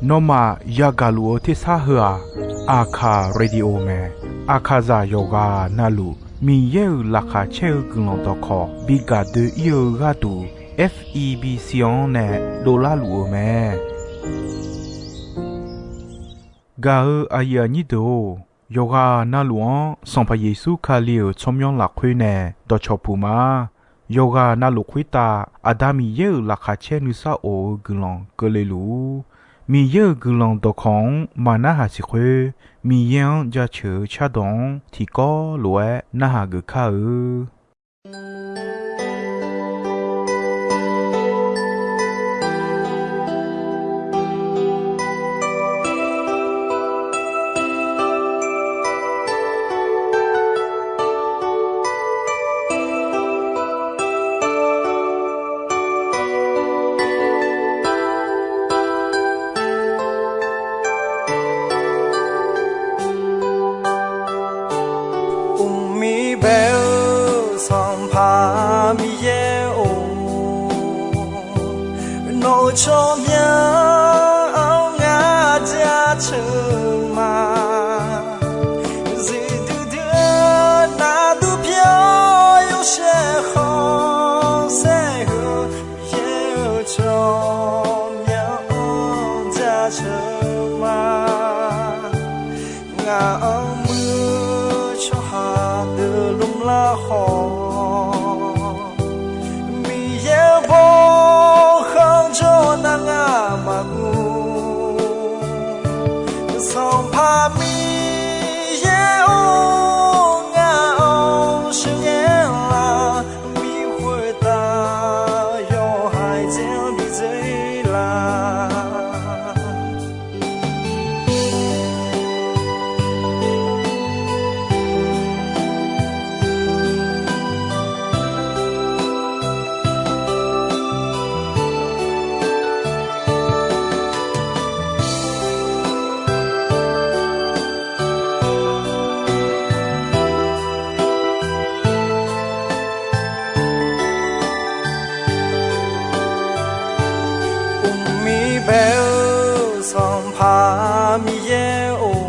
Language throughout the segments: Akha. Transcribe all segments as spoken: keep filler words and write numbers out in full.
Nawmaf yagaq luf-eu tersar heu-aq, Aqkaq Radio mae. Aqkaqzaq yawqghaq navluf Miqyaer-euq laqkhaq caer-eu guiqlanq dawqkawq bi gaq doe-ir-eu gharduq, F E B C-anr nae dovlar luf-eu mae. Gaq-eu aqyuif aqnyir deuq-or, yawqghaq navluf-anr Sanqpaq Yeqsur Kali-euq tsawrmyanr lafkhoer nae dawqcawq puq ma. Yawqghaq navluf khoertav Aqda Miqyaer-euq laqkhaq caer nuisar of-eu guiqlanq keuvle luf-ur. Miqyaer-euq guiqlanq dawqkawq-anr maqnarhaq siq khoer, Miqyaer-anr jaceuq-eu cardawq-anr tiqkawv lof-aer narhaq geuf kar-eu. Uqmir bae-eu Sanqpaq Miqyaer-or, nawq-euq tsawrmyanr-anr ngar jaceuq ma. Zifdui dui-eu navdur pyeuf-awr yawshaef khanqsaer heu, Miqyaer-euq tsawrmyanr-anr jaceuq ma. Ngaq-anr muir-eu tsawrhaq deuq lmrlar khawf, Miqyaer-euq bawkhanq jawr nar ngar maqguv. Sanqpaq Miqyaer-or, ngaq-anr sheuqghae la, mi khoertav yawhaiq dzae-anr bi dzoer la. Uqmir bae-eu Sanqpaq Miqyaer-or,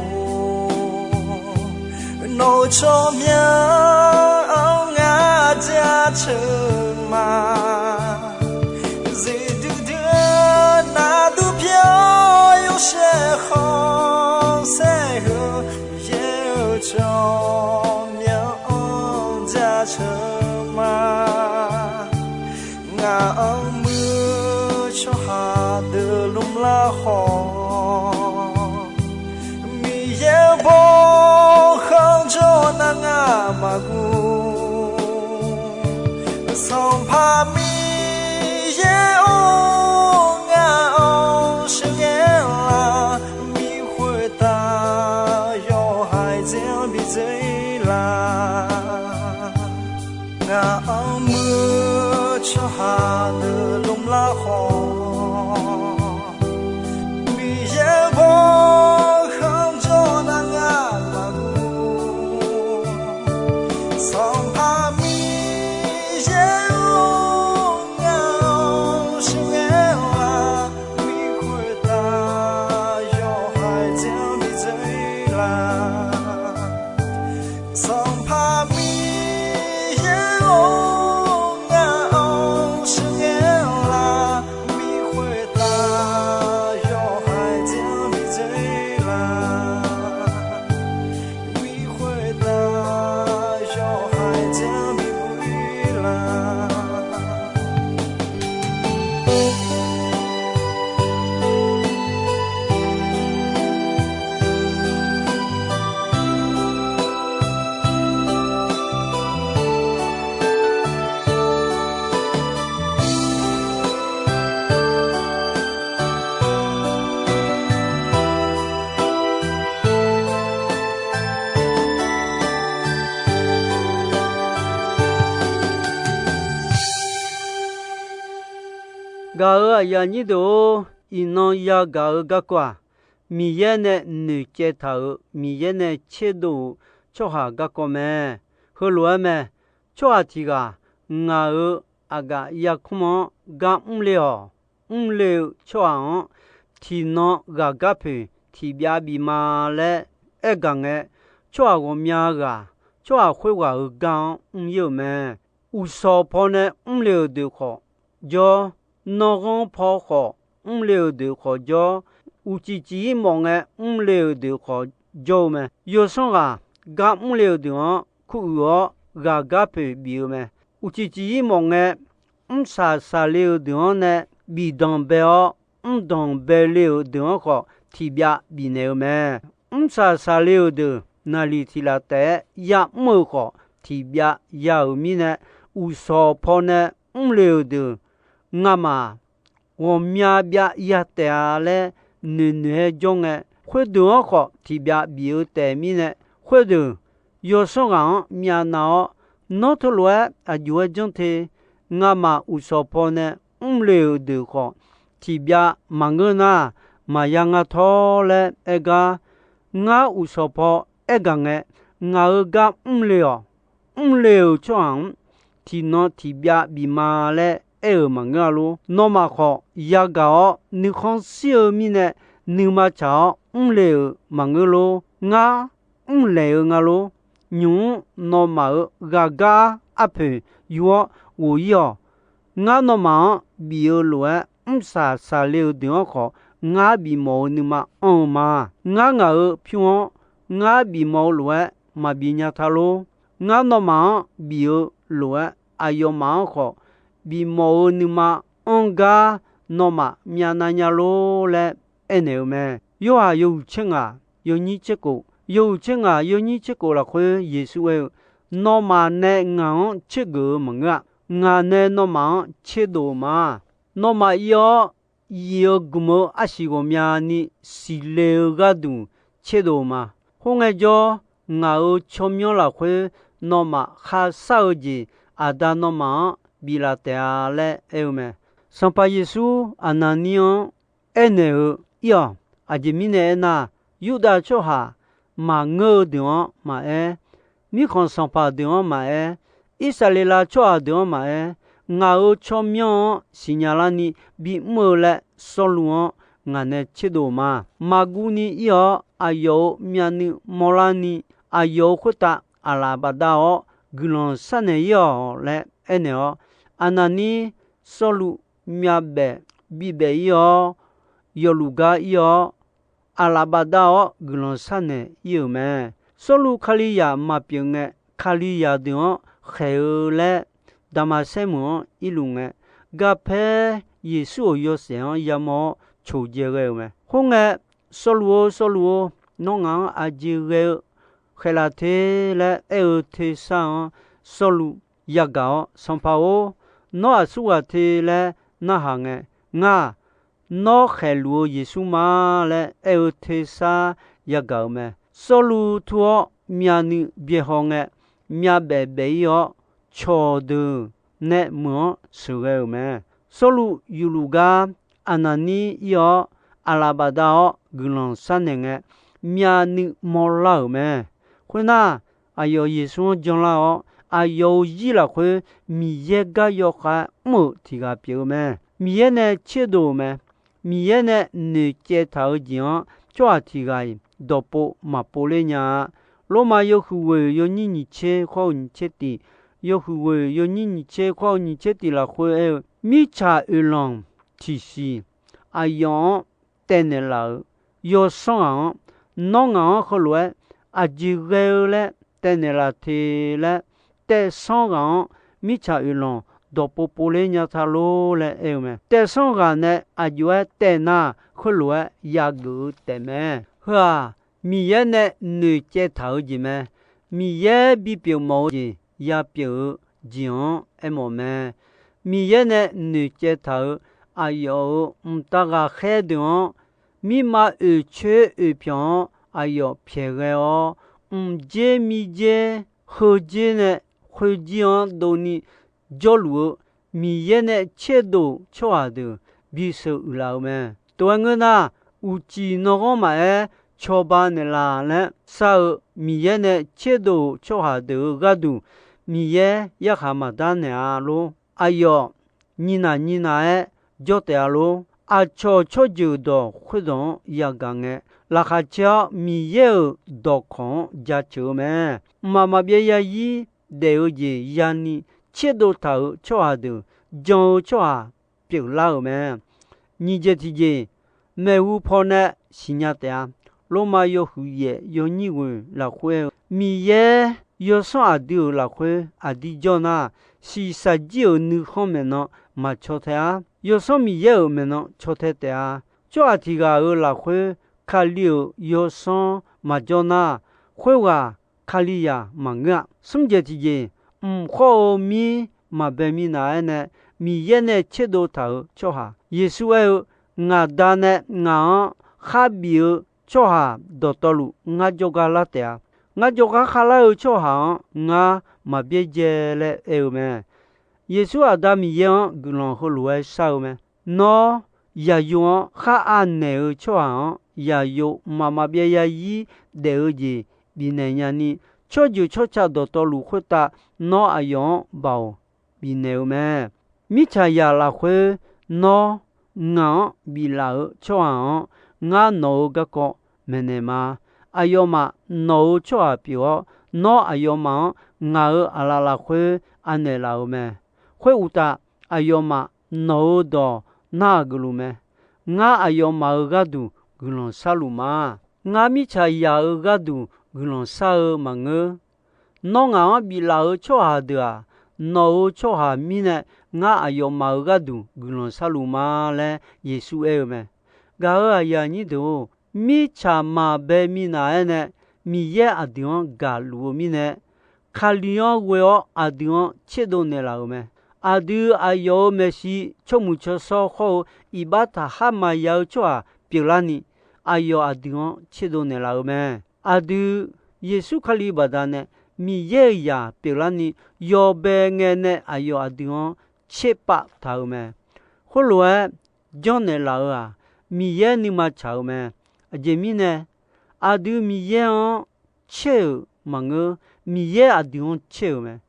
nawq-euq tsawrmyanr-anr ngar jaceuq ma. Zifdui dui-eu navdur pyeuf-awr yawshaef khanqsaer heu, Miqyaer-euq tsawrmyanr-anr jaceuq ma. Ngaq-anr muir-eu tsawrhaq deuq lmrlar khawf, Miqyaer-euq bawkhanq jawr nar ngar maqguv. Sanqpaq Miqyaer-or, ngaq-anr sheuqghae la, mi khoertav yawhaiq dzae-anr bi dzoer la. Ngaq-anr muir-eu tsawrhaq deuq lmrlar khawf, Miqyaer-euq bawkhanq jawr nar ngar maqguv. Sanqpaq Miqyaer-or, ngaq-anr sheuqghae la, mi khoertav yawhaiq dzae-anr bi dzoer la. Sanqpaq Miqyaer-or, ngaq-anr sheuqghae la, mi khoertav yawhaiq dzae-anr bi dzoer la. Mi khoertav yawhaiq dzae-anr bi dzoer la. Gaq-euq aqyuif aqnyir deuq-or, iqnan yagaq-eu garkawv-aq, Miqyaer nae noeqcaev taq-euq Miqyaer nae tserdov-euq tsawrhaq garkawv mae. Heulof-aer mae. Tsawrhaq tiq ghaq ngaq-euq aqgaf yarkmr-anr gar mr le-awq. mrle-eu tsawrhaq-anr, tiqnan ghaqgar poeq tiqbyav bif ma laer aergaq ngae, tsawrhaq ghawqmya ghaq tsawrhaq khoerghaq-euq gar-anr mr-ir-euq mae. Uqshawq pawnae mrle-euq deuq khawf jawr, nanghanr paw khawf mrle-euq deuq khawf jawr, uqcif cif-ir mawf ngae mrle-euq deuq khawf jawr-eu mae. Yawsanr ghaq gar mrle-euq deuq-anr kuruiq-awr ghaqgar poeq bif-eu mae. Uqcif cif-ir mawf ngae, mrsaq saqle-euq deuq-anr nae bifdanq bae-awr, mrdanq bae le-euq deuq-anr khawf tiqbyav bifnaeq-eu mae. Mrsaq saqle-euq deuq naqliq tiq laf taef-aer ya'mr-euq khawf, tiqbyav ya-euq mirnae, uqshawq pawnae mrle-euq deuq ngamaf ghawqmya byav ya taef-a laer noeqnoeq-aer jawr ngae, khoerdeuq-anr khawf tiqbyav bif-eu taef mirnae, khoerdeuq yawsanr ghaq-anr myavnav-awr, Nawr teulof-aer aqjox-aer janr te. Ngamaf uqshawq pawnae mrle-euq deuq khawf tiqbyav maqngeur nar, maqya nga tawr laer aer gar, ngar uqshawq paw aergaq ngae, ngaq-euq gar mrle-awq. Mrle-euq tsawrhaq-anr tiqnan tiqbyav bif ma laer aer-euq maqngeur-a lor. Nawmaf khawf yagaq-awr nuikhanr shir-eu mirnae, nuima tsaq-awr mrle-euq maqngeur lor. Ngar mrlaeq-eu nga lor. Nymq-mr nawmaf-euq ghaqgar arpoeq yur-awr ghof-ir-awq. Ngar nawmaf-anr bif-eu lof-aer, mrsaq saqle-eu deuq-anr khawf ngar bifmawf-eu nuima anr-eu ma. Ngar ngaq-euq pyur-anr ngar bifmawf-eu lof-aer maqbi nya ta lor. Ngar nawmaf-anr bif-eu lof-aer, aqyawfmaf-anr khawf bifmawf-eu nuima anr gar nawmaf myavnav nya lor laer aernaeq-eu mae. Yorhaq yawhuiq tser ngaq yawnyir tser kof, yawhuiq tser ngaq yawnyir tser kof lafkhoer Yeqsur aer-eu, Nawmaf nae ngaq-anr tsergeuf-eu maqngeur-a. Ngaq nae nawmaf-anr tserdov-eu ma. Nawmaf ir-awr, yif-eu gmq-eu arsiq ghawqmyani siqle-eu gharduq tserdov-eu ma. Khoerngae jawr, ngaq-euq tsawrmyanr lafkhoer nawmaf kharshar-eu jeq Aqda nawmaf-anr biflaf taef-a laer aer-eu mae. Sanqpaq Yeqsur Aqnaqnir-anr aernaeq-eu, Ir-awq. Aqjeq mirnae aernar, Yurdav tsawrhaq maqngeur-eu deuq-anr maqaer, mirkhanq sanqpaq deuq-anr maqaer, Irsaqleqlav tsawrhaq deuq-anr maqaer, ngaq-euq tsawrmyanr-anr siqnya larni bimr-eu laer Sawrluv-anr ngaq nae tserdov-eu ma. Maqguv ni ir-awr, aqyawf-euq myavnuiv mawrlarni, aqyawf-euq khoertav aqlaf bafdav-awr guiqlanq sharnaeq ir-awq laer aernaeq-awr, Aqnaqnir Sawrluv myavbaef bibaef ir-awr, yawfluf gar ir-awr, aqlaf bafdav-awr guiqlanq sharnaeq ir-euq mae. Sawrluv Kalizaq maqpyeuf ngae, Kalizaq deuq-anr khaeq-eu laer Daqmaqsaer meuq-anr irluf ngae, garpaer Yeqsur-euq yawshaef-anr yamawr-awr coqdzae ghae-euq mae. Khoerngae, Sawrluv-or, Sawrluv-or, nawr ngaq-anr aqjeq ghae-eu khaeqlaf te laer aer-eu tersar-anr Sawrluv yagaq-awr, Sanqpaq-or, nawr aqsurghaq te laer narhaq ngae, Ngar-aq, nawr khaeqluf-eu Yeqsur ma laer aer-eu tersar yagaq-euq mae. Sawrluv tur-awr myavnuiv byaehaw ngae, myavbaef baef ir-awr, cawqdeuq nae meuq-anr sheuqghae-euq mae. Sawrluv yufluf gar Aqnaqnir ir-awr, aqlaf bafdav-awr guiqlanq sharnaeq ngae, myavnuiv mawrlar-euq mae. Khoernar, aqyawf Yeqsur-anr janlar-awr, aqyawf-euq zir lafkhoer Miqyaer gar yawkhav-aer mr-euq tiq ghaq pyeuf-eu mae. Miqyaer nae tserdov-euq mae. Miqyaer nae noeqcaev taq-eu jeq-anr tsawrhaq tiq ghaq-iq dawqpov maqpov ler nya-a. Lormav yawhuiq ghoeq yawnyir nyiq tser khawr-eu nyiq tser tiq, yawhuiq ghoeq yawnyir nyiq tser khawr-eu nyiq tser tiq lafkhoer aer-eu, Mirtsaq oeqlanq tiqsiq aqyawf-anr taevnaeq laf-euq yawsanr ghaq-anr, Nawr ngaq-anr heulof-aer aqjeq ghae-eu laer taevnaeq laf te laer, taevsanr ghaq-anr mirtsaq oeqlanq dawqpov pov ler nya ta lor laer aer-eu mae. Taevsanr ghaq nae aqjox-aer taev nar, heulof-aer yageuf-eu taef mae. Heu-aq, Miqyaer nae noeqcaev taq-eu jeq mae. Miqyaer bipyeuf mawf-eu jeq yapyeuf-eu jeq-anr aermawf mae. Miqyaer nae noeqcaev taq-euq aqyawf-euq mqtav ghaqkhaer deuq-anr, mirma oeqcoer oeqpyawq-anr aqyawf pyaeq ghae-awr, mqdzer mirdzer heudzer nae khoerjir-anr dovni jawrluf-eu Miqyaer nae tserdov tsawrhaq deuq bisheuq uiqlaf-eu mae. Tov-aer ngeur nar, uqcif nanghanr maqaer, cawba naeqlaf laer shar-eu Miqyaer nae tserdov tsawrhaq deuq-euq gharduq, Miqyaer yarkhaq maqdar naeq-a lor. Aqyawf nyinaq nyinaq-aer jawr taef-a lor. Aqcawq tsawrjeuq dawq khoerdawq-anr yagaq ngae, laqkhaq caer-awr Miqyaer-euq dawqkawq-anr jaceuq-eu mae. Mqmaq maqbyav yarzir daef-eu jeq yani tserdov taq-euq tsawrhaq deuq, jan-eu tsawrhaq pyeuflar-euq mae. Nyiq jeq tiqjeq, maeqhu pawnae siqnya taef-a. Lormav yawhuiq yaef yawnyir ghoeq lafkhoer-eu, Miqyaer yawsanr aqdui-euq lafkhoer aqdir jawr nar, shiqshaq jir-euq nuikhanr maeqnan maqcaw tae-ar. Yawsanr Miqyaer-euq maeqnan caw tae taef-a. Tsawrhaq tiq ghaq-euq lafkhoer Kali-euq yawsanr maqjawr nar, khoerghaq Kalizaq maqngeur-a. Smr jeq tiqjeq, mq khawr-eu mir maqbae minav-aer nae Miqyaer nae tserdov taq-euq tsawrhaq. Yeqsur aer-eu, Ngaq Da nae ngaq-anr khar bif-eu tsawrhaq dawqtawvluf ngar jawrgar lar taef-a. Ngar jawrgar kharlar-eu tsawrhaq-anr ngar maq byaerdzae laer aer-eu mae. Yeqsur Aqda Miqyaer-anr guiqlanq heulof-aer shar-eu mae. Nawr, yaqyo-anr khar anaeq-eu tsawrhaq-anr yaqyo mqmaq maqbyav yarzir daef-eu jeq bifnaeq nyani, tsawrjeuq tsawrca dawqtawvluf khoertav nawr aqyawf-anr baoq bifnaeq-eu mae. Mirtsaqzaq lafkhoer nawr ngaq-anr biflaf-eu tsawrhaq-anr ngar nawq-eu garkawv maeqnaeq ma. Aqyawfmaf nawq-eu tsawrhaq pyeuf-awr, nawr aqyawfmaf-anr ngaq-euq aqlaf lafkhoer anaeq laf-eu mae. Khoeruqtaf, aqyawfmaf nawq-eu dawq nar-aq geufluf mae. Ngar aqyawfmaf-euq gharduq guiqlanq sharluf ma. Ngar mirtsaqzaq-euq gharduq guiqlanq shar-eu maqngeur. Nawr ngaq-anr biflaf-eu tsawrhaq deuq-aq, nawq-euq tsawrhaq mirnae ngar aqyawfmaf-euq gharduq guiqlanq sharluf ma laer Yeqsur aer-eu mae. Gaq-euq aqyuif aqnyir deuq-or, mirtsaq maqbae minav-aer nae Miqyaer aqdui-anr gaqluf-eu mirnae, Kali-anr ghoe-awr aqdui-anr tserdov naeqlaf-euq mae. Aqdui aqyawf-euq maeqshi tsawrmuiq tsawrshawr khawr-eu iqbax taqkhar maqya-eu tsawrhaq pyeuflarni, aqyawf aqdui-anr tserdov naeqlaf-euq mae. Aqdui Yeqsur Kali baqdanae Miqyaer-euq zaq pyeuflarni, yawbae ngae nae aqyawf aqdui-anr tserpav taq-euq mae. Khoerlof-aer janrnaeq laf-euq-aq, Miqyaer nuima tsaq-euq mae. Aqjeq mirnae, aqdui Miqyaer-anr tser-euq maqngeur, Miqyaer aqdui-anr tser-euq mae.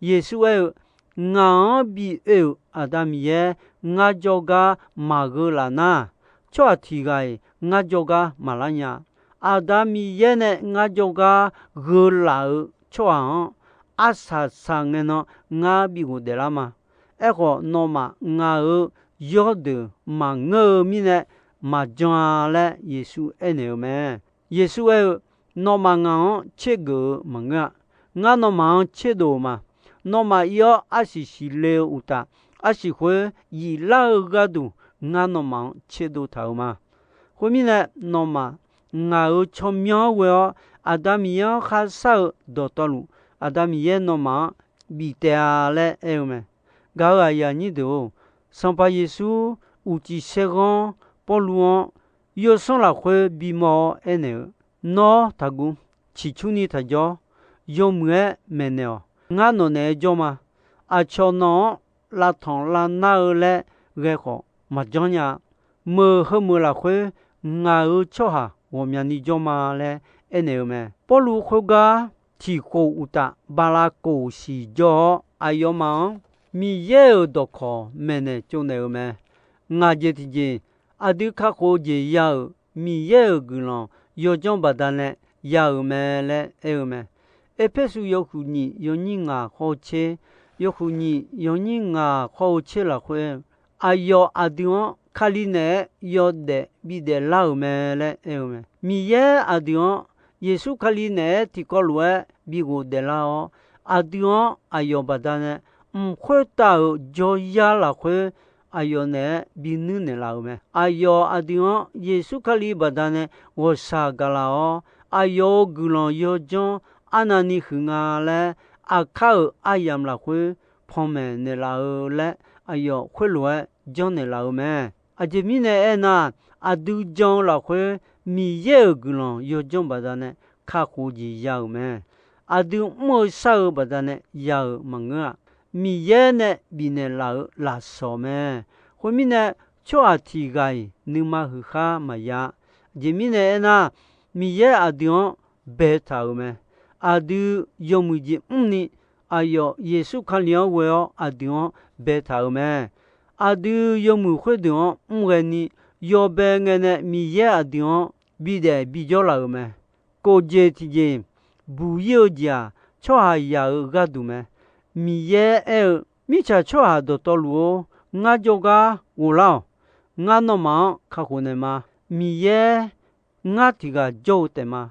Yeqsur aer-eu, Ngaq-anr bi oe-euq Aqda Miqyaer ngar jawrgar maqgheu laf nar, tsawrhaq tiq ghaq-iq ngar jawrgar maqlar nya. Aqda Miqyaer nae ngar jawrgar gheulaf-eu tsawrhaq-anr, arsaq saq ngae nan ngar bi ghofdaef lar ma. Aerkhawf, nawmaf ngaq-euq yawrdeuq maqngeur-eu mirnae maqjan-a laer Yeqsur aernaeq-eu mae. Yeqsur aer-eu, Nawmaf ngaq-anr tsergeuf-eu maqngeur-a. Ngar nawmaf-anr tserdov-eu ma. Nawmaf ir-awr arsiq siqle-eu uqtaf, arsiq khoer yiflar-eu gharduq ngar nawmaf-anr tserdov taq-euq ma. Khoermirnae, nawmaf ngaq-euq tsawrmyanr-anr ghoe-awr, Aqda Miqyaer-anr kharshar-eu dawqtawvluf, Aqda Miqyaer nawmaf-anr bif taef-a laer aer-eu mae. Gaq-euq aqyuif aqnyir deuq-or, Sanqpaq Yeqsur uqcif saerghanr Pawrluv-anr yawsanr lafkhoer bimawr-awr aernaeq-eu, Nawr taqguv. Ciqcurni taqjawr. Yawmuiq-aer maeqnaeq-awq. Ngar nawq naeq-aer jawr ma. Aqcawq nawq-anr lavtanq lavnar-eu laer ghae khawf maqjanr nya-a. Meuq heumeuq lafkhoer ngaq-euq tsawrhaq ghawqmyani jawr ma laer aernaeq-eu mae. Pawrluv khoergar tiqkhof uqtaf, bala kof siq jawr-awr, aqyawfmaf-anr Miqyaer-euq dawqkawq maeqnaeq tsovnaeq-eu mae. Ngaq jeq tiqjeq, aqdui kakhof-eu jeq ya-euq Miqyaer-euq guiqlanq yawdzanr baqdanae ya-euq mae laer aer-eu mae. Erpersu yawhuiq nyiq yawnyir ngaq khawr-eu tser, yawhuiq nyiq yawnyir ngaq khawr-eu tser lafkhoer, aqyawf aqdui-anr Kali naeq-aer yawdaef bidaef lar-euq mae laer aer-eu mae. Miqyaer aqdui-anr Yeqsur Kali naeq-aer tiqkawv lof-aer bi ghofdaef lar-awr, aqdui-anr aqyawf baqdanae mq khoertav-euq jawryar lafkhoer aqyawf naeq-aer bi nuir naeqlaf-euq mae. Aqyawf aqdui-anr Yeqsur Kali baqdanae ghawqshaq gaqlaf-awr, aqyawf-euq guiqlanq yawdzanr arnavni huiq nga laer, aqkar-euq aryamq lafkhoer panmaeq naeqlaf-eu laer, aqyawf khoerlof-aer janrnaeq laf-eu mae. Aqjeq mirnae aernar, aqdui jan-eu lafkhoer Miqyaer-euq guiqlanq yawdzanr baqdanae kakhof-eu jeq ya-euq mae. Aqdui mr-eu shar-eu baqdanae ya-euq maqngeur-a. Miqyaer nae bifnaeq laf-euq lafsawq mae. Khoermirnae, tsawrhaq tiq ghaq-iq nuima huiq khar maqya. Aqjeq mirnae aernar, Miqyaer aqdui-anr baetaq-euq mae. Aqdui yawmuiq jeq mrni, aqyawf Yeqsur Kali-anr ghoe-awr aqdui-anr baetaq-euq mae. Aqdui yawmuiq khoerdeuq-anr mrghae ni, yawbae ngae nae Miqyaer aqdui-anr bidaef bijawr laf-euq mae. Kof jeq tiqjeq buq-ir-eu jeq-aq, tsawrhaqzaq-euq gharduq mae. Miqyaer aer-eu, Mirtsaq tsawrhaq dawqtawvluf-or, ngar jawrgar ghoflar-awq. Ngar nawmaf-anr kakhof naeqma. Miqyaer ngar tiq ghaq jawr-eu taef ma.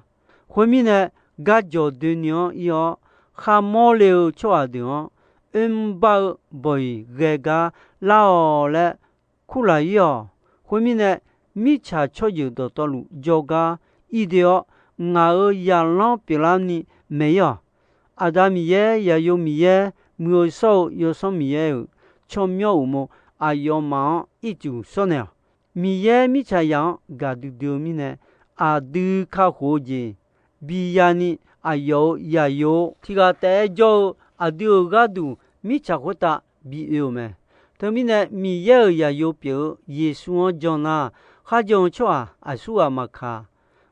Khoermirnae, garjawq doeni-anr ir-awr, kharmawr le-eu tsawrhaq deuq-anr oermr bar-eu bawq-iq ghae gar lar-awq laer kurlaq-ir-awq. Khoermirnae, mirtsaq tsawrjeuq dawqtawvluf jawrgar ir doe-awr, ngaq-euq zaqlanr pyeuflarni maeq-ir-awq. Aqda Miqyaer, Zaqyo Miqyaer, Muiq-eu Shawr-eu Yawsanr Miqyaer-euq tsawrmyanr uqmov aqyawfmaf-anr ircuf shawrnaeq-awq. Miqyaer mirtsaqzaq-anr gaqdui dui-eu mirnae, aqdui kakhof-eu jeq bi yani, aqyawf-euq zaqyo tiq ghaq taef-aer jawr-eu aqdui-euq gharduq mirtsaq khoertav bi oe-euq mae. Teumirnae, Miqyaer-euq zaqyo pyeuf-eu Yeqsur-anr jan nar, kharjan-eu tsawrhaq aqsurghaq maqkaq,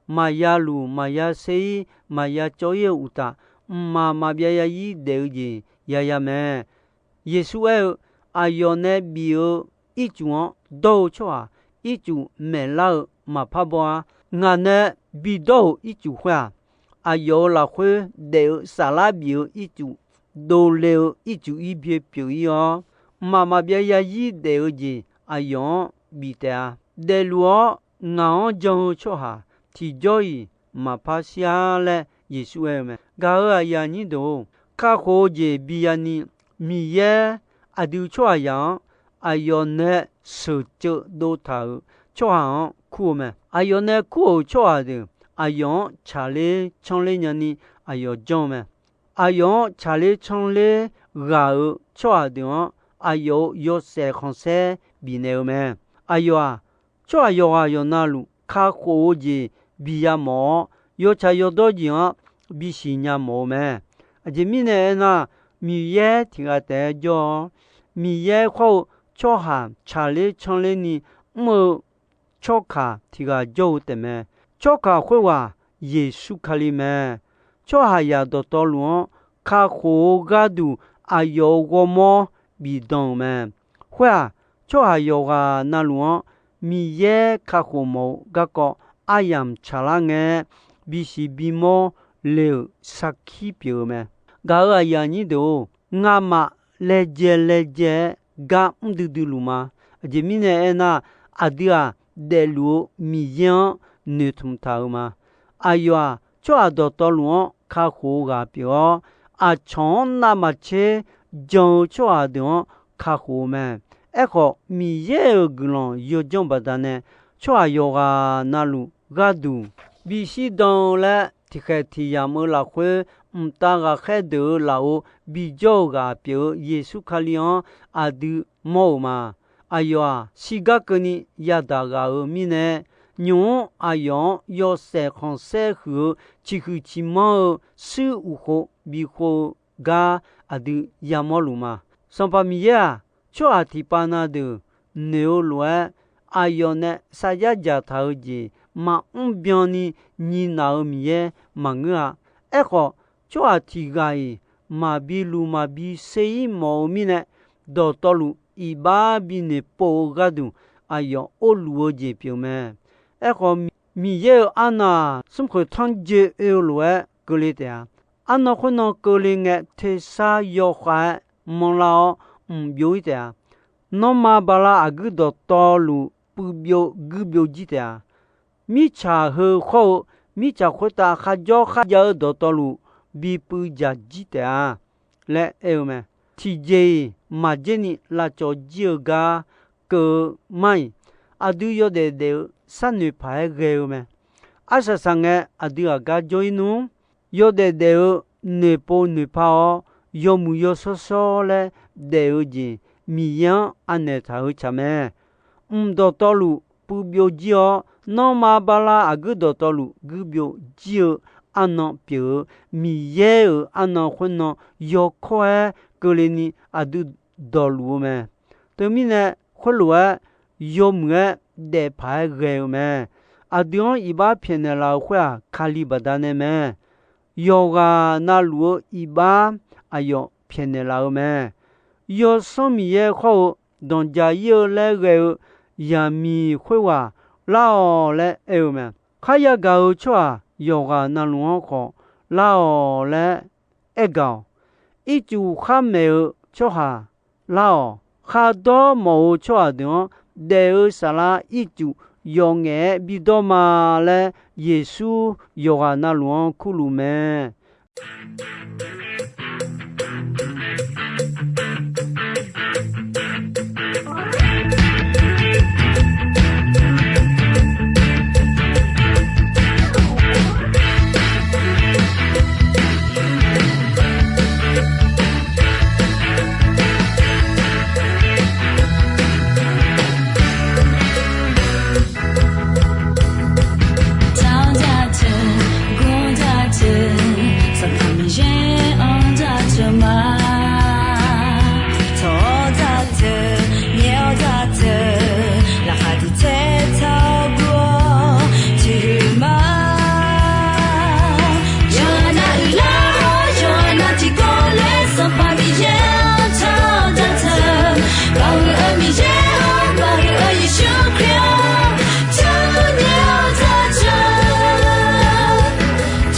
maqya luf, maqya ser-ir, maqya cawv-ir-eu uqtaf, mqmaq maqbyav yazir daef-eu jeq yaya mae. Yeqsur aer-eu, Aqyawf nae bif-eu ircuf-anr dawr-eu tsawrhaq, ircuf maeqlar-eu maqpar baw-ar. Ngaq nae bidawr-euq ircuf khoer-aq, aqyawf-euq lafkhoer daef-eu saflar bif-eu ircuf, dovle-eu ircuf-ir byae pyeuf-ir-awr, mqmaq maqbyav yazir daef-eu jeq aqyawf-anr bif taef-a. Daefluf-awr ngaq-anr jan-eu tsawrhaq tiqjawr-iq maqpar shir-ar laer Yeqsur aer-eu mae. Gaq-euq aqyuif aqnyir deuq-or, kakhof-eu jeq bi yani, Miqyaer aqdui tsawrhaqzaq-anr aqyawf nae sheuqceuv dov taq-euq tsawrhaq-anr kur-eu mae. Aqyawf nae kur-euq tsawrhaq deuq aqyawf-anr tsaqler canrler nyani aqyawf janr-eu mae. Aqyawf-anr tsaqler canrler ghaq-euq tsawrhaq deuq-anr aqyawf-euq yawshaef khanqsaer bifnaeq-eu mae. Aqyawf-aq, tsawrhaq yawqghaq yawqnavluf kakhof-eu jeq bi yamawf-awr, yawtsaq yawdawr jeq-anr bisiq nya mawf-eu mae. Aqjeq mirnae aernar, Miqyaer tiq ghaq taef-aer jawr-awr, Miqyaer khawr-eu tsawrhaq tsaqler canrler ni mr-eu tsawrkaq tiq ghaq jawr-eu taefmae. Tsawrkaq khoerghaq Yeqsur Kali mae. Tsawrhaqzaq dawqtawvluf-anr kakhof-eu gharduq aqyawf-euq ghawrmawr bifdan-euq mae. Khoer-aq, tsawrhaq yawqghaq navluf-anr Miqyaer kakhof mawf-eu garkawv aryamq tsaqlar ngae, bisiq bimawr le-euq sarkir pyeuf-eu mae. Gaq-euq aqyuif aqnyir deuq-or, ngamaf laejae laejae-aer gar mr duidui luf ma. Aqjeq mirnae aernar, aqdui-aq, daefluf-eu Miqyaer-anr noeqtmq taq-euq ma. Aqyawf-aq, tsawrhaq dawqtawvluf-anr kakhof-eu ghaq pyeuf-awr, aqcawq-anr navmaqtser jan-eu tsawrhaq deuq-anr kakhof-eu mae. Aerkhawf, Miqyaer-euq guiqlanq yawdzanr baqdanae, tsawrhaq yawqghaq navluf gharduq bishir dan-eu laer tiqkhaeq tiq yamq-eu lafkhoer, mqtav ghaqkhaer deuq-eu lafov bijawr-eu ghaq pyeuf-eu Yeqsur Kali-anr aqdui mawr-euq ma. Aqyawf-aq, shirgar keuvni yadaq ghaq-euq mirnae, nymq-mr aqyawf-anr yawshaef khanqsaer huiq-eu ciqhuiq ciqmanr-eu shuir uqkhov bikhov-eu gar aqdui yamawr luf ma. Sanqpaq Miqyaer-aq, tsawrhaq tiqpav na deuq noeq-eu lof-aer, aqyawf nae sarjar dzaqtaq-eu jeq maqmr byanni nyiq naq-euq Miqyaer maqngeur-a. Aerkhawf, tsawrhaq tiq ghaq-iq maqbi luq maqbi ser-ir mawf-eu mirnae, dawqtawvluf iqbax binoeq pov-eu gharduq aqyawf orluf-eu jeq pyeuf mae. Aerkhawf, Miqyaer-euq arnan-aq, smrkhoeq tanrjoe oe-eu lof-aer keuvle taef-a. Arnan khoernan keuvle ngae, tersar yawkhav-aer manrlar-awr mq byov-ir taef-a. Nanrma bala aqguir dawqtawvluf puiv byov guir byov jir taef-a. Mirtsaq heu khawr-eu mirtsaq khoertav kharjawr kharjav-eu dawqtawvluf bi puiv dzaq jir taef-a laer aer-eu mae. Tiqjeq-iq maqjer ni lavcawv jir-eu gar keuv-eu mar-iq, aqdui yawdaef daef-eu sharnoeq paq-aer ghae-eu mae. Arsaq saq ngae, aqdui aqgar jawr-ir nmr. Yawdaef daef-eu noeqpov noeqpar-awr, yawmuiq yawshawr shawr laer daef-eu jeq Miqyaer-anr anaeq taq-eu tsaq mae. Mq dawqtawvluf puiv byov jir-awr, nanrma bala aqguir dawqtawvluf guir byov jir-eu arnan pyeuf-eu Miqyaer-euq arnan khoernan yawkawr-aer keuvle ni aqdui dawqluf-eu mae. Teumirnae, khoerlof-aer yawmuiq-aer daef paq-aer ghae-eu mae. Aqdui-anr iqbax pyaeqnaeq laf-euq khoer-aq, Kali baqdanae mae. Yawqghaq navluf-eu iqbax aqyawf pyaeqnaeq laf-eu mae. Yawsanr Miqyaer khawr-eu danqjaq-ir-eu laer ghae-eu zaqmiq khoerghaq lar-awq laer aer-eu mae. Kharya gaq-eu tsawrhaq yawqghaq navluf-anr khawf lar-awq laer aer gaq-awq. Ircuf khar maeq-eu tsawrhaq lar-awq. Khardawr mawf-eu tsawrhaq deuq-anr daef-eu saflar ircuf yawf ngaef-aer bidawr ma laer Yeqsur yawqghaq navluf-anr kurluf mae. Tawq dzaq teu, gawr dzaq teu, Sanqpaq Miqyaer-anr dzaq teu ma. Tawq dzaq teu, nyaer-awr dzaq teu, laqkhaq tiq tsaer taq gur-awr tiq huiq ma. Yawqha nav uiqlar hawr yawqha nav tiqkawv laer Sanqpaq Miqyaer-anr tawq dzaq teu, Baoq huiq-eu Miqyaer-awr, Baoq huiq-eu Yeqsur Kali-awr, tawq nyaer-awr dzaq teu.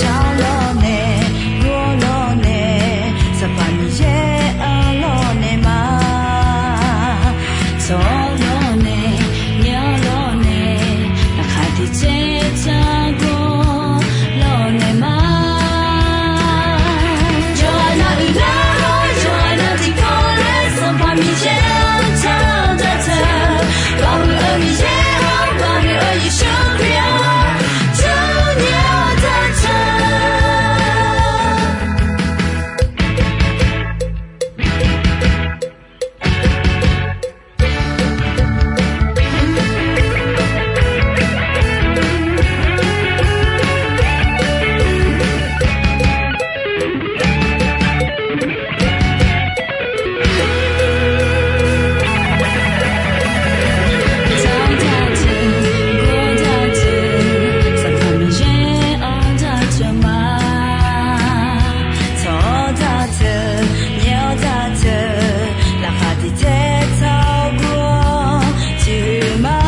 Tawq lawrnae, gawr lawrnae, Sanqpaq Miqyaer-anr lawrnae ma. Tawq lawrnae, nyaer lawrnae, laqkhaq tiq tsaer taq gur lawrnae ma. Yawqha nav uiqlar hawr yawqha nav tiqkawv laer Sanqpaq Miqyaer-anr tawq dzaq teu, Baoq huiq-eu Miqyaer-awr, Baoq huiq-eu Yeqsur Kali-awr, tawq nyaer-awr dzaq teu. Tawq dzaq teu, nyaer-awr dzaq teu, laqkhaq tiq tsaer taq gur-awr tiq huiq ma.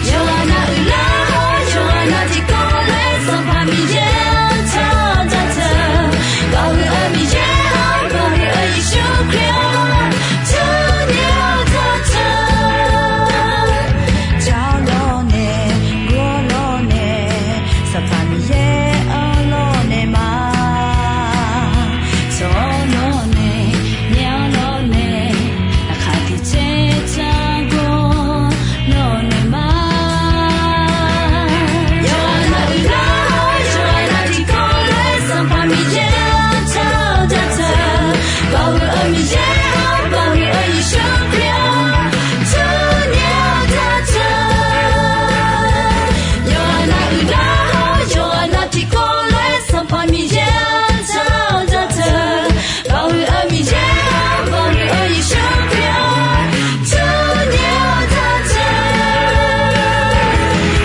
Yawqha nav uiqlar hawr yawqha nav tiqkawv laer Sanqpaq Miqyaer-anr tawq dzaq teu, Baoq huiq-eu Miqyaer-awr, Baoq huiq-eu Yeqsur Kali-awr, tawq nyaer-awr dzaq teu. Tawq lawrnae, gawr lawrnae, Sanqpaq Miqyaer-anr lawrnae ma. Tawq lawrnae, nyaer lawrnae, laqkhaq tiq tsaer taq gur lawrnae ma. Yawqha nav uiqlar hawr yawqha nav tiqkawv laer Sanqpaq Miqyaer-anr tawq dzaq teu, Baoq huiq-eu Miqyaer-awr, Baoq huiq-eu Yeqsur Kali-awr, tawq nyaer-awr dzaq teu. Yawqha nav uiqlar hawr yawqha nav tiqkawv laer Sanqpaq Miqyaer-anr tawq dzaq teu, Baoq huiq-eu Miqyaer-awr, Baoq huiq-eu Yeqsur Kali-awr, tawq nyaer-awr dzaq teu.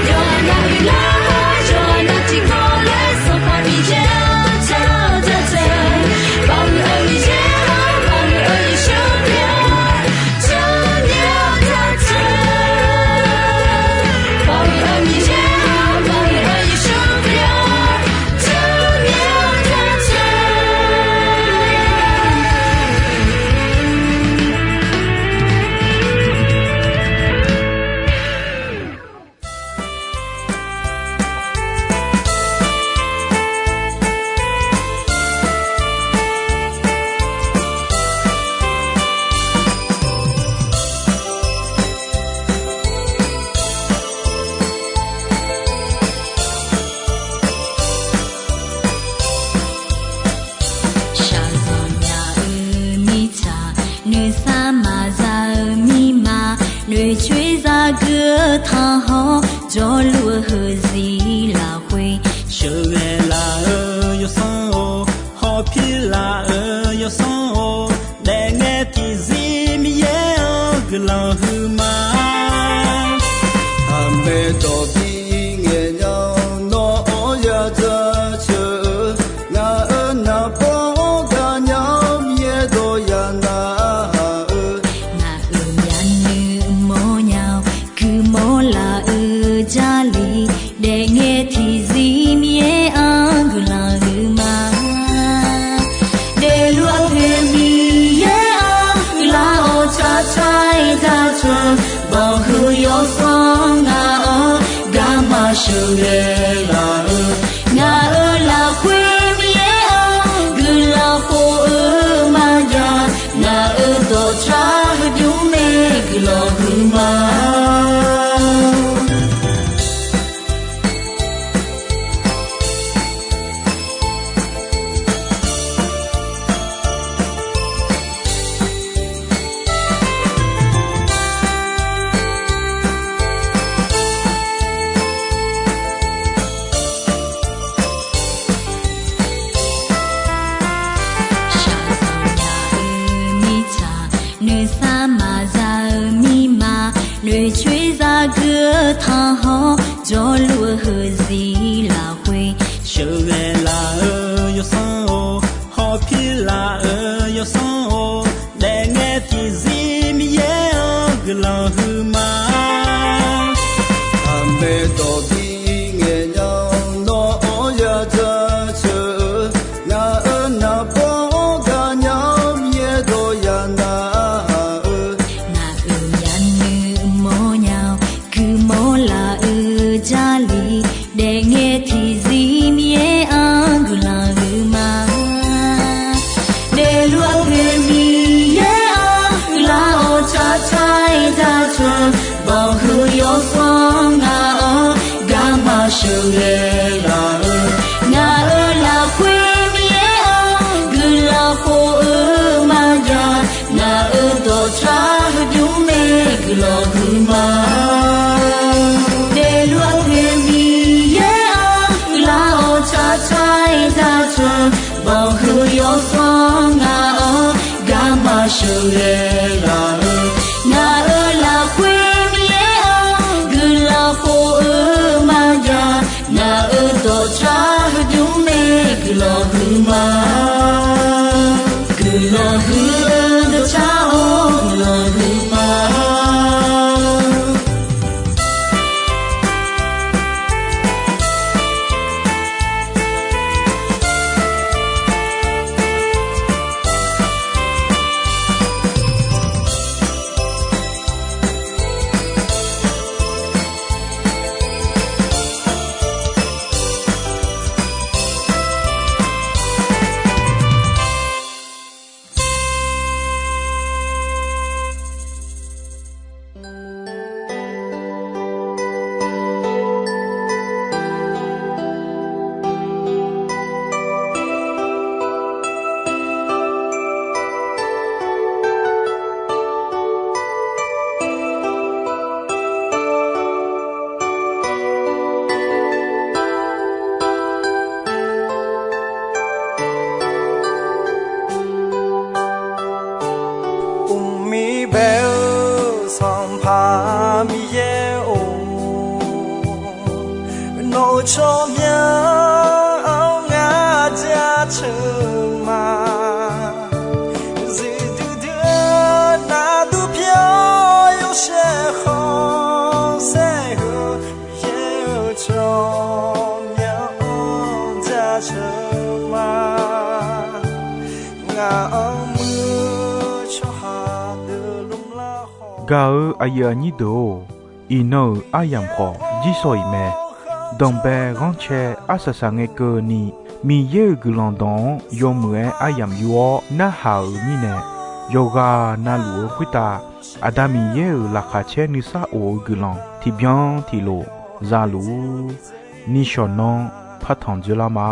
Yawqha nav uiqlar hawr yawqha nav tiqkawv laer Sanqpaq Miqyaer-anr tawq dzaq teu, Baoq huiq-eu Miqyaer-awr, Baoq huiq-eu Yeqsur Kali-awr, tawq nyaer-awr dzaq teu. Baoq huiq-eu Miqyaer-awr, Baoq huiq-eu Yeqsur Kali-awr, tawq nyaer-awr dzaq teu. Shaqzanq nya-eu mirtsaq, noeqshaq maqza-eu mirma, noeqcoer zagui-eu tanqhawr, jawrluf-eu heuzir lafkhoer, sheuqghae laf-eu yawsanr-or, hawpir laf-eu yawsanr-or, daefngae tiqzir Miqyaer-anr guiqlanq huiqma. Aqmaeq dawq bi ngaeq nya-awr nawr-anr yadzaq ceuq-eu, ngaq-euq naqbawr-anr gaqnya-awr Miqyaer dawq ya nar-aq-eu, Banqhuiq yawsanr ngaq-anr garma sheuqghae laf-eu, ngaq-euq lafkhoer Miqyaer-anr guiqlanq khof-eu maqjav, ngaq-euq dawqtsar heubymr nae guiqlanq huiqma. Shaqzanq nya-eu mirtsaq, nuisar maqza-eu mirma, noeqcoer zagui-eu tanqhawr, jawrluf-eu heuzir lafkhoer, sheuqghae laf-eu yawsanr-or, hawpir laf-eu yawsanr-or, daefngae tiqzir Miqyaer-anr guiqlanq huiqma. Aqmaeq dawq bi ngaeq nya-awr nawr-anr ya jaceuq-eu, ngaq-euq naqbawr-anr gaqnya-awr Miqyaer dawq ya narhaq-eu, ngaq-euq yanuiv mawrnya-awr guiqmawr laf-eu Jarlif, daefngae tiqzir Miqyaer-anr guiqlanq huiqma. Daefluf-eu Miqyaer-anr guiqlanq-awr tsaqtsaq-aer jaceuq, banqhuiq yawsanr ngaq-anr garma sheuqghae laf-eu, ngaq-euq lafkhoer Miqyaer-anr guiqlanq khof-eu maqjav, ngaq-euq dawqtsar heubymr nae guiqlanq huiqma. Daefluf-eu Miqyaer-anr guiqlanq-awr tsaqtsaq-aer jaceuq, banqhuiq yawsanr ngaq-anr garma sheuqghae laf-eu, ngaq-euq lafkhoer Miqyaer-anr guiqlanq khof-eu maqjav, ngaq-euq dawqtsar heubymr nae guiqlanq huiqma. Guiqlanq huiq-eu dawqtsar-or, guiqlanq huiqma. Uqmir bae-eu Sanqpaq Miqyaer-or, nawq-euq tsawrmyanr-anr ngar jaceuq ma. Zuiqdui dui-eu navdur pyaeq-awr yawshaef khanqsaer-eu, Miqyaer-euq tsawrmyanr-anr jaceuq ma. Ngaq-anr muiq-eu tsawrhaq deuq lmr lar khawf. Gaq-eu aqyuif aqnyir deuq-or, iqnan-euq aryamq khawf jirsawq iq mae. Danqbae ghanrcae arsaq saq ngae keuvni, Miqyaer-euq guiqlanq dawq-anr yawmuiq-aer aryamq yur-awr narhaq-euq mirnae, yawqghaq na luf-eu khoertav Aqda Miqyaer-euq laqkhaq caer nuisar of-eu guiqlanq tiqbyan tiqlof za luf-ur. Nishawq nanr partanq dzoerlar ma.